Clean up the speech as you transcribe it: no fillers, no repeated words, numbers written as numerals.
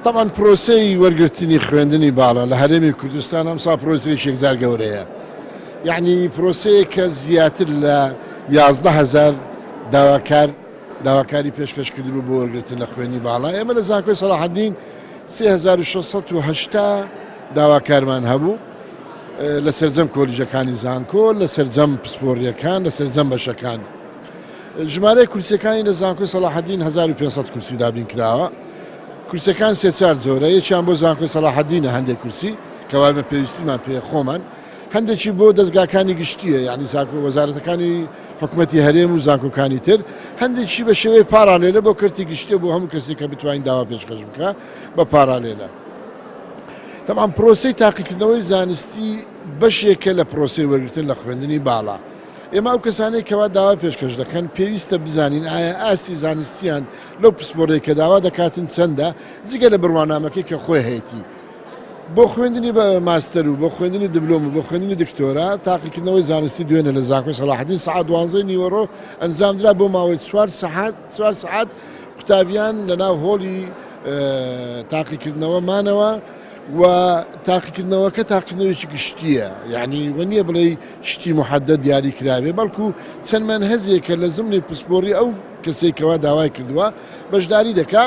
تەبعەن پرۆسەی وەرگرتنی خوێندنی باڵا لە هەرێمی کوردستان ئەمساڵ پرۆسەیەکی یەکجار گەورەیە یعنی پرۆسەیەک کە زیاتر لە 11 هەزار داواکار داواکاری پێشکەش کردبوو بۆ وەرگرتن لە خوێندنی باڵا. ئێمە لە زانکۆی سەڵاحەدین 3680 داواکارمان هەبوو لە سەرجەم کۆلیژەکانی زانکۆ، لە سەرجەم پسپۆڕیەکان، لە سەرجەم بەشەکان. ژمارەی کورسیەکانی لە زانکۆی سەڵاحەدین 1500 کورسی دابین کراوە. کورسیەکان سێ چار جۆرە، یەکیان بۆ زانکۆی سەڵاحەدینە هەندێک کورسی کەوا بە پێویستیمان پێ خۆمان، هەندێکی بۆ دەزگاکانی گشتیە یعنی زانکۆ وەزارەتەکانی حکومەتی هەرێم و زانکۆکانی تر، هەندێکی بە شێوەی parallel ە بۆ کەرتی گشتیە بۆ هەموو کەسێک کە بتوانین داوا پێشکەش بکە بە parallel ە. تەبعەن پرۆسەی تاقیکردنەوەی زانستی بەشێکە لە پرۆسەی وەرگرتن لە خوێندنی باڵا. ئێمە ئەو کەسانەی کەوا داوا پێشکەش دەکەن پێویستە بزانین ئایا ئاستی زانستیان لەو پسپۆڕەی کە داوا دەکاتن چەندە، جگە لە بڕوانامەکەی کە خۆی هەیەتی. بۆ خوێندنی بە ماستەر و بۆ خوێندنی دبلۆم و بۆ خوێندنی دکتۆرا، تاقیکردنەوەی زانستی دوێنێ لە زانکۆی سەڵاحەدین سەعات دوانزەی نیوەڕۆ ئەنجامدرا بۆ ماوەی چوار سەعات چوار سەعات قوتابیان لەناو هۆڵی تاقیکردنەوە مانەوە و تاقیکردنەوەکە تاقیکردنەوەیەکی گشتییە یعنی وە نییە بڵێ شتی محەدەد دیاری کراوێ بەڵکو چەند مەنهەجێکە لە زمنی پسپۆڕی ئەو کەسێکەوە داوای کردووە بەشداری دەکا.